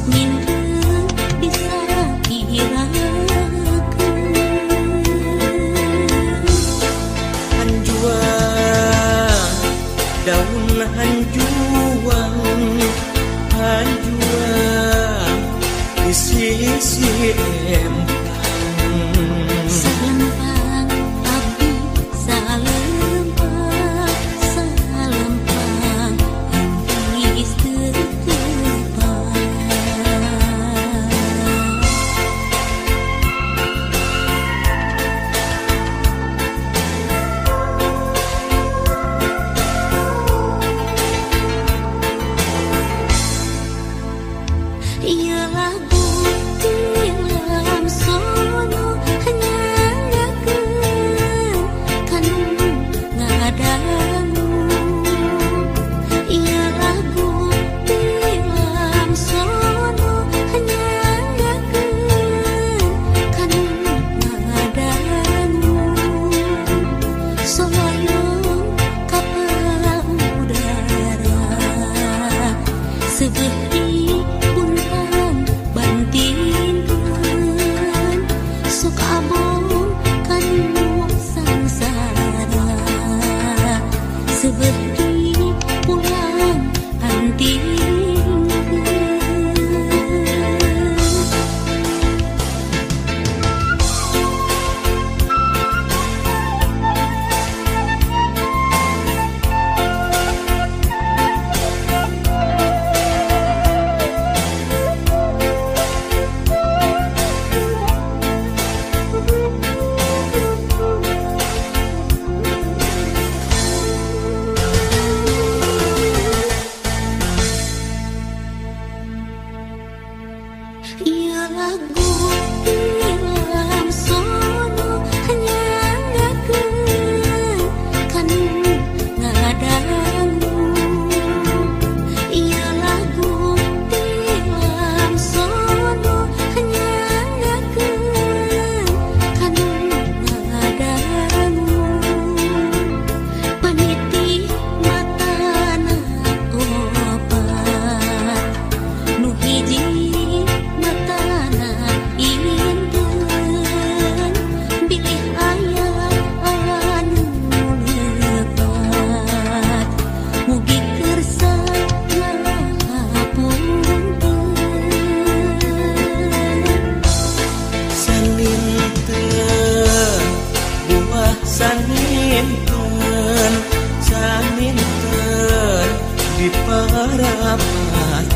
Sok minten bisa kirakeun. Hanjuang daun hanjuang, hanjuang di sisi empang. Salempang abdi salempang, salempang henteu teu tepang. Ieu lagu tilam sono nyangakeun kanu ngadangu. Ieu lagu tilam sono nyangakeun kanu ngadangu. Soyong kapal udara seperti puntan bantinkeun, sok abong kanu sangsara seperti pulang antingkeun. Ieu lagu tilam sono nyangakeun kanu ngadangu. Ieu lagu tilam sono nyangakeun kanu ngadangu. Paniti matana opat nu hiji matana inten, bilih aya anu lepat mugi kersa ngahapunten. Saninten buah saninten, saninten di parapatan.